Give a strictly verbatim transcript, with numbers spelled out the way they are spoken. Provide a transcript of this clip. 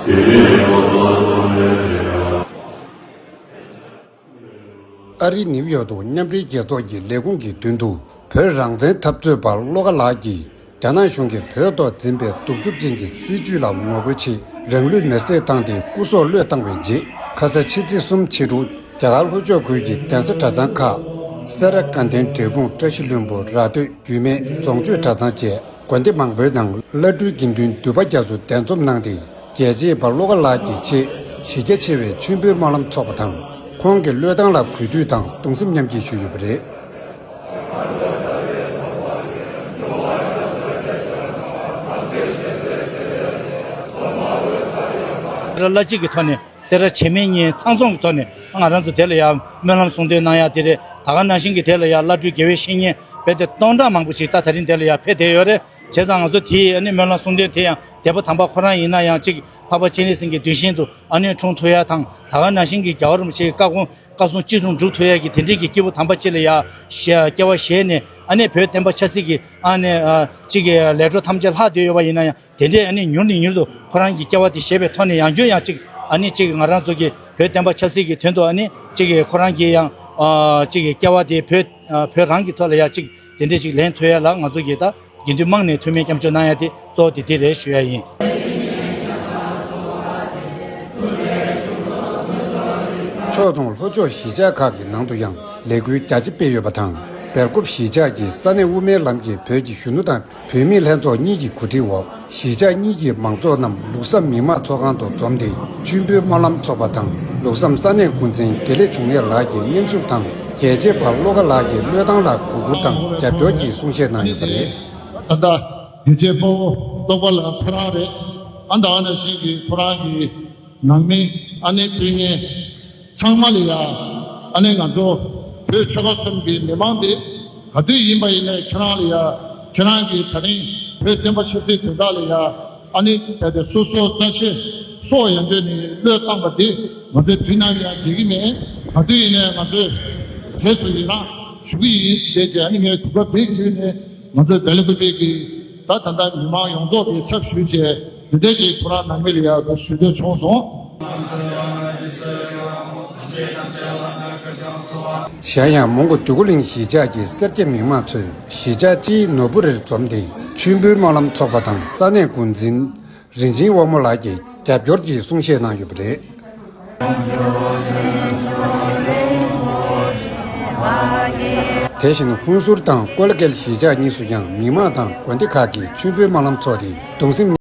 ཨ་རིའི་ནིའུ་ཡོག་ཏུ་མཉམ་འབྲེལ་རྒྱལ་ཚོགས་ཀྱི་ལས་ཁུངས་ཀྱི་མདུན་དུ། བོད་རང་བཙན་འཐབ་རྩོད་པ་བློ་དགའ་ལགས་ཀྱིས། རྒྱ་ནག་གཞུང་གིས་བོད་ཐོག་འཛིན་པའི་གདུག་རྩུབ་ཅན་གྱི་སྲིད་བྱུས་ལ་ངོ་རྒོལ་ཆེད། རང་ལུས་མེར་སྲེག་བཏང་སྟེ་སྐུ་སྲོག་བློས་བཏང་བའི་རྗེས། ཁ་ས་ཕྱི་ཚེས་གསུམ་ཕྱི་དྲོ། རྒྱ་གར་ལྷོ་ཕྱོགས་ཁུལ་གྱི་གདན་ས་གྲྭ་ཚང་ཁག་སེ་ར་དགའ་ལྡན་འབྲས་སྤུངས་བཀྲ་ཤིས་ལྷུན་པོ་ར་སྟོད་རྒྱུད་སྨད་རྫོང་ཆོས་གྲྭ་ཚང་བཅས་དགོན་སྡེ་མང་པོའི་ནང་བླ་སྤྲུལ་དགེ་འདུན་འདུས་པ་རྒྱ་མཚོ་གདན་འཛོམས་གནང་སྟེ། རྒྱལ་གཅེས་པ་བློ་དགའ་ལགས་ཀྱི་ཆེད་གཞི་རྒྱ་ཆེ་བའི་མཆོད་འབུལ་སྨོན་ལམ་ཚོགས་པ་དང་། ཁོང་གི་བློས་བཏང་ལ་གུས་འདུད་དང་གདུང་སེམས་མཉམ་སྐྱེད་ཞུས་ཡོད་པ་རེད། བླ་གཅིག་གི་ཐོག་ནས། སེ་ར་བྱེས་སྨད་གཉིས་ཚང་འཛོམས་ཀྱི་ཐོག་ནས་ང་རང་ཚོ་དེ་ལ་ཡང་སྨོན་ལམ་གསུང་འདོན་གནང་ཡ་དེ་རེད། ད་ག་ནང་བཞིན་གྱི་དེ་ལ་ཡང་བླ་སྤྲུལ་དགེ་བའི་བཤེས་གཉེན་དཔེ་དེབ་སྟོང་ཕྲག་མང་པོ་ཞིག་ད་ད་རིང་དེ་ལ་ཡང་ཕེབས་བསྡད་ཡོད་རེད། བྱས་ཙང་ང་ཚོ་དེའི་ཨ་ནི་སྨོན་ལམ་གསུང་འདོན་དེ་ཡང་སྡེ་པ་དམ་པ་ཁོ་རང་ཡིན་ན་ཡང་གཅིག་འཕགས་པ་སྤྱན་རས་གཟིགས་ཀྱི་གདུལ་ཞིང་དུ་ཨ་ནི་འཁྲུངས་ཐུབ་ཡ་དང་། ད་ག་ནང་བཞིན་གྱི་རྒྱལ་བ་རིན་པོ་ཆེའི་བཀའ་དགོངས་བཀའ་གསུང་ཅི་གསུང་སྒྲུབ་ཐུབ་ཡ་གི་དེ་འདྲའི་གི་སྐྱེས་བུ་དམ་པ་ཅིག་ལ་ཡ་ཞེ་སྐྱེ་བ་བཞེས་ནས་ཨ་ནི་བོད་བསྟན་པ་ཆབ་སྲིད་ཀྱི་ཨ་ནི་ཨ་གཅིག་གི་ལས་འཕྲོ་ཐམས་ཅད་ལྷག་བསྡད་ཡོད་པ་ཡིན་ན་ཡང་། དེ་འདྲའི་ཨ་ནི་མྱུར་ནས་མྱུར་དུ་ཁོ་རང་གི་སྐྱེ་བ་དེ་བཞེས་པའི་ཐོག་ནས་ཡང་བསྐྱར་ཡང་གཅིག་ཨ་ནི་གཅིག་ང་རང་ཚོ་གི་བོད་བསྟན་པ་ཆབ་སྲིད་ཀྱི་དོན་དུ་ཨ་ནི་གཅིག་གི་ཁོ་རང་གི་ཡང་ཨ་གཅིག་གི་སྐྱེ་བ་དེ་བོད་ཨ་བོད་རང་གི་ཐོག་ལ་ཡང་གཅིག་དེ་འདྲའི་གཅིག་ལེན་ཐུབ་ཡ་ལ་ང་ཚོ་གི་ད་དགེ་འདུན་དམངས་ནས་ཐུགས་སྨོན་སྐྱབས་བཅོལ་གནང་ཡ་དེ་གཙོ་བོ་དེ་དེ་རེད་ཞུ་ཡ་ཡིན། ཕྱོགས་མཚུངས་ལྷོ་ཕྱོགས་གཞིས་ཆགས་ཁག་གི་ནང་དུ་ཡང་ལས་འགུལ་རྒྱ་ཆེ་སྤེལ་ཡོད་པ་དང་། སྦེལ་ཀོབ་གཞིས་ཆགས་ཀྱི་ས་གནས་དབུ་མའི་ལམ་གྱི་བོད་ཀྱི་གཞོན་ནུ་དང་། བུད་མེད་ལྷན་ཚོགས་གཉིས་ཀྱི་གོ་སྒྲིག་འོག་གཞིས་ཆགས་གཉིས་ཀྱི་མང་ཚོགས་རྣམས་ལུགས་བཟང་མི་དམངས་ཚོགས་ཁང་དུ་འཛོམས་ཏེ། མཆོད་འབུལ་སྨོན་ལམ་ཚོགས་པ་དང་། ལུགས་བཟང་ས་གནས་འགོ་འཛིན་དགེ་ལེགས་འབྱུང་གནས་ལགས་ཀྱི་མཉམ་ཞུགས་དང་། རྒྱལ་གཅེས་པ་བློ་དགའ་ལགས་ཀྱི་བློས་བཏང་ལ་གུས་བཀུར་དང་རྒྱབ་སྐྱོར་གྱི་གསུང་བཤད་གནང་ཡོད་པ་རེད། ད་ལྟ་རྒྱལ་གཅེས་དཔའ་བོ་བློ་དགའ་ལགས་ཁོ་རང་རེད། ཨ་ད་ཨ་ནེ་ཤིང་གི་ཁོ་རང་གི་ནང་མི་ཨ་ནེ་སྤུན་ཉེ། ཚང་མ་ལ་ཡ། ཨ་ནི་ང་ཚོ་བོད་ཆོལ་ཁ་གསུམ་གྱི་མི་མང་འདི་ག་དུས་ཡིན་པ་ཡིན་ནའི་ཁྱེད་རང་ལ་ཡ། ཁྱེད་རང་གིས་ད་རིང་བོད་བསྟན་པ་ཆབ་སྲིད་དོན་དག་ལ་ཡ། ཨ་ནི་རྦད་དེ་སོ་སོ་རྩ་ཆེ་སྲོག་ཡང་བཅོལ་ནས་བློས་བཏང་པ་འདི་ང་ཚོའི་དུས་ནམ་ཡང་བརྗེད་ཀྱི་མེད། ག་དུས་ཡིན་ནའི་ང་ཚོས་རྗེས་སུ་ཡི་རང་ཞུ་གི་ཡིན་ཞེས་བྱས། ཨ་ནི་ངས་གོ་སྐབས་འདི་བརྒྱུད་ནས་ང་ཚོའི་སྦེལ་ཀོབ་པའི་གི་ད་ད་ལྟ་མི་མང་ཡོངས་རྫོགས་ཀྱི་ཚབ་ཞུས་བྱས་འདི་འདྲ་ཅིག་ཁོ་རང་ནང་མི་ལ་ཡ་ཞུ་འདོད་བྱུང་སོང་། གཞན་ཡང་མོན་གྷོ་འདོད་རྒུ་གླིང་གཞིས་ཆགས་ཀྱི་སེར་སྐྱ་མི་མང་ཚོས་གཞིས་ཆགས་སྤྱིའི་ནོར་བུ་རིར་འཛོམས་ཏེ་མཆོད་འབུལ་སྨོན་ལམ་ཚོགས་པ་དང་ས་གནས་འགོ་འཛིན་རིན་ཆེན་དབང་མོ་ལགས་ཀྱིས་རྒྱབ་སྐྱོར་གྱི་གསུང་བཤད་གནང་ཡོད་པ་རེད། དེ་བཞིན་ཧུན་སུར་དང་ཀོ་ལ་ཀལ་གཞིས་ཆགས་གཉིས་སུ་ཡང་མི་མང་དང་དགོན་སྡེ་ཁག་གིས་མཆོད་འབུལ་སྨོན་ལམ་ཚོགས་ཏེ་གདུང་སེམས་